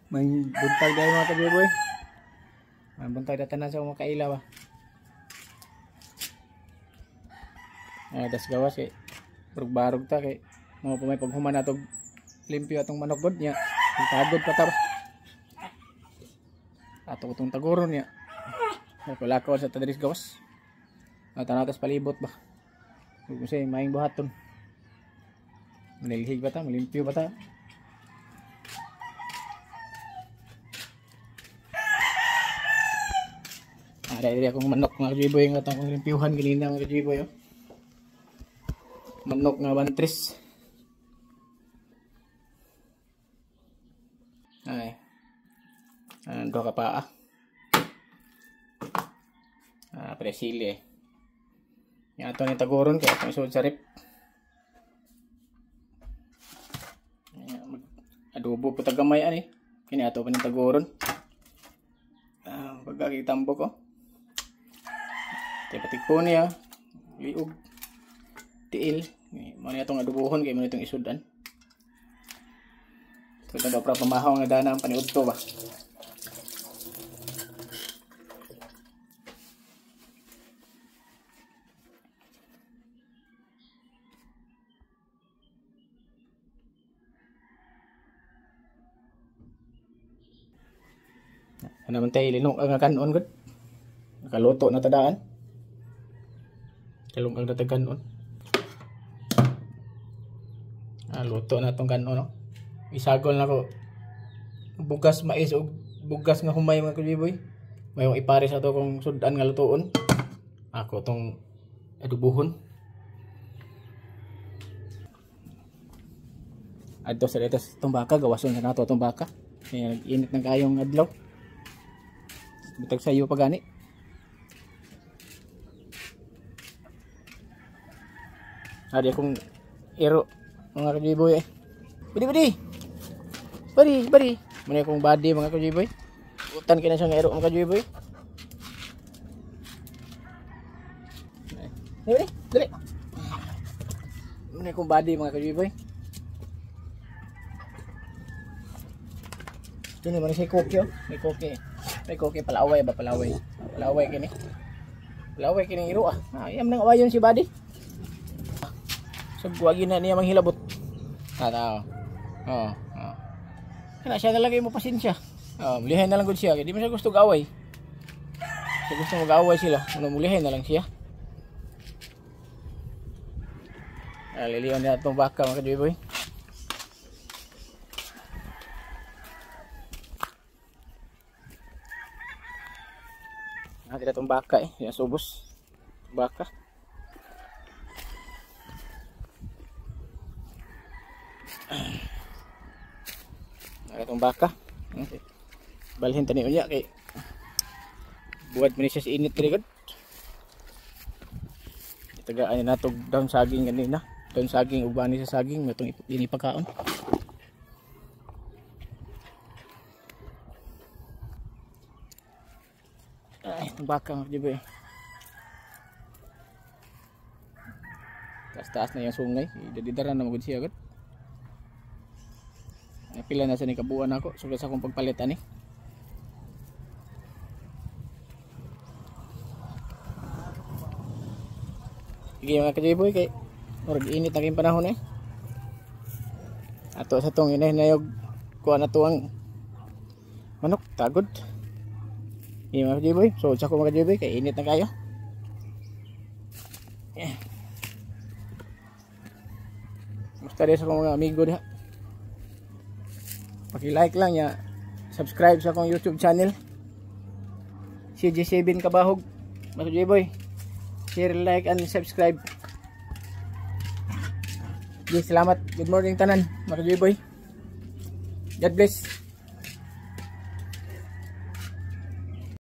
May buntag dahil mga kabiboy. May buntag datanan sa mga kaila ba. Ay, das gawas kay barug-barug ta kay mga pa may paghuman natog limpyo atong manok god niya. Pagod pa ta ba. Ato itong taguron niya. Kulakaw sa tadris gawas. Tanatas palibot ba. Kasi maing buhaton. Manilhig ba ta? Malimpyo ba ta? Ada akong manok mga kajiboy nga atong limpyuhan kanina mga kajiboy. Oh. Manok nga bantris. Ay. Duha ka paa. Presili eh. Yan ato ni taguron kaya itong isuod sa rep. Adobo po tagamay ani. Kini ato pa ni taguron. Pagkakitambok ko. Tipatik ko niya, liog, tiil. Muna itong adubuhon, kaya muna itong isudan. So, ito daw para pamahaw nga dana ang paniud to ba? Ano man tayo, linong ang kanon gud. Nakaluto na tadaan. Kalong ang datag kanon. Luto na itong kanon, no? Isagol na ko. Bugas mais o bugas nga humay mga kabiboy. Mayong ipares ato kung sudan nga lutoon. Ako itong adubuhon. Adto sa dito itong baka, gawason sa nato itong baka. Kaya nag-init ng kayong adlaw. Bitag sayo pa gani. Adi akong ero mga kajiboy eh. Badi badi. Badi badi. Muna akong body mga kajiboy. Utan kina siya nga ero mga kajiboy. Dali dali. Muna akong body mga kajiboy. Ito naman si Koki oh. May Koki. May Koki palaway ba palaway. Palaway kini. Palaway kini ero ah. Ayam nang awayon si body. So wagi na niya manghilabot. Tao. Oh, oh. Kana siya na lang mo pasensya. Oh, mulihay na lang gud siya kay di man siya gusto gaway. Siya gusto mag-away sila, ano mulihay na lang siya. Liliwan na atong baka mga kajoyboy. Dira atong baka eh, diya subos. Baka. Itong baka. Okay. Balhin tani unya kay buhat man siya sa init diri gud. Itagaan na natog daon saging kanina. Daon saging uban ni sa saging matong inipakaon. Ay, itong baka mga kajiboy. Taas-taas na yung sungay. Idadidara na magud siya gud. Pila na sa ni kabuan ako sugod sa akong pagpalit ani. Sige mga kajiboy kay murag init na kayong panahon eh. Ato sa tong inahinayog kuha na tuang manok tagod. Sige mga kajiboy, so sa ko mga kajiboy kay init na kayo. Yeah. Musta rin sa akong mga amigo diha. Paki-like lang ya, subscribe sa akong YouTube channel CG7 Kabahog. Mga kajiboy, share, like and subscribe. Okay, salamat. Good morning tanan mga kajiboy. God bless.